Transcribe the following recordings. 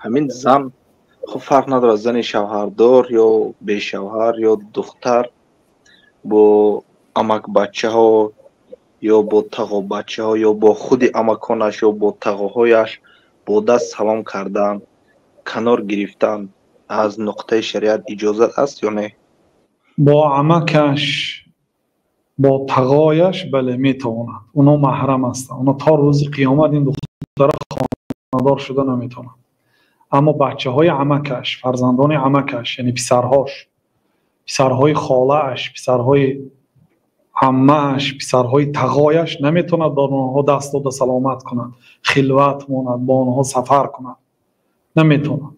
Ҳамин зан, хуб, фарқ надорад, зани шавҳардор ё бешавҳар ё духтар, бо амакбачаҳо ё бо тағобачаҳо ё бо худи амаконаш ё бо тағоҳояш бо даст салом кардан, канор гирифтан аз нуқтаи шариат иҷозат аст ё не? Бо амакаш, бо тағояш, бале, метавонад. Оно маҳрам ҳастанд. Оно то рӯзи қиёмат ин духтара хонадор шуда наметавонад. Аммо бачаҳои амакаш, фарзандони амакаш, яъне писарҳош, писарҳои холааш, писарҳои аммааш, писарҳои тағояш наметавонад бо онҳо даст дода саломат кунад, хилват монад, бо онҳо сафар кунад. Наметавонад.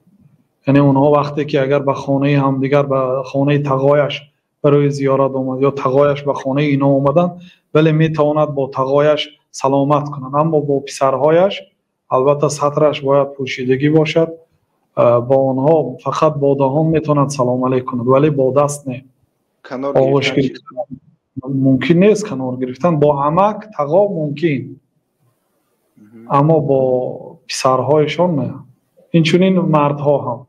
Яъне онҳо вақте ки агар ба хонаи ҳамдигар, ба хонаи тағояш барои зиёрат омад ё тағояш ба хонаи ино омаданд, вале метавонад бо тағояш саломат кунад, аммо бо писарҳояш албатта сатраш бояд пӯшидагӣ бошад. Бо онҳо фақат бо даҳон метавонад салом алейк кунад, вале бо даст не. Оғӯш гирифтан мумкин нест, канор гирифтан бо амак, тағо мумкин, аммо бо писарҳояшон не. Инчунин мардҳо ҳам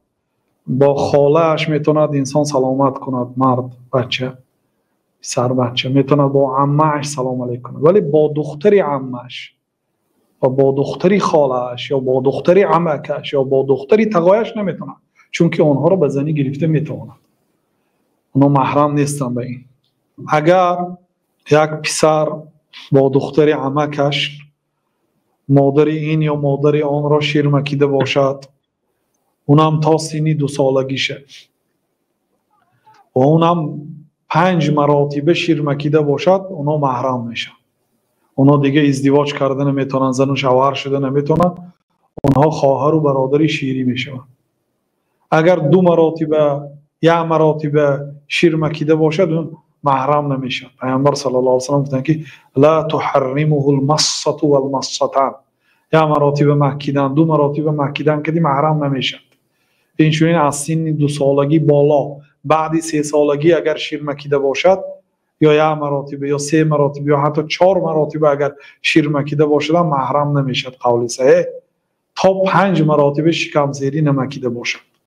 бо холааш метавонад инсон саломат кунад, мард бача, писар бача метавонад бо аммааш салом алейк кунад, вале бо духтари аммааш ва бо духтари холааш ё бо духтари амакаш ё бо духтари тағояш наметавонад, чунки онҳоро ба занӣ гирифта метавонад. Онҳо маҳрам нестанд ба ин. Агар як писар бо духтари амакаш модари ин ё модари онро шир макида бошад, унам то синни дусолагиша ва унам 5 маротиба шир макида бошад, оно маҳрам мешавад. Оно дига издивоҷ карда наметавонанд, зану шавҳар шуда наметавонанд, онҳо хоҳару бародари ширӣ мешаванд. Агар 2 маротиба, 1 маротиба шир макида бошад, он маҳрам намешавад. Пайғамбар саллаллоҳу алайҳи васаллам гуфтанд ки ла туҳарримуҳу л-массату вал-массатан. 1 маротиба макидан, 2 маротиба макидан кади маҳрам намешавад. Инчунин аз синни 2 солагӣ боло, баъди 3 солагӣ агар шир макида бошад, ё 1 маротиба ё 3 маротиба ё ҳатто 4 маротиба агар шир макида бошад ҳам маҳрам намешавад, қавли саҳеҳ, то 5 маротиба шикамзерӣ намакида бошад.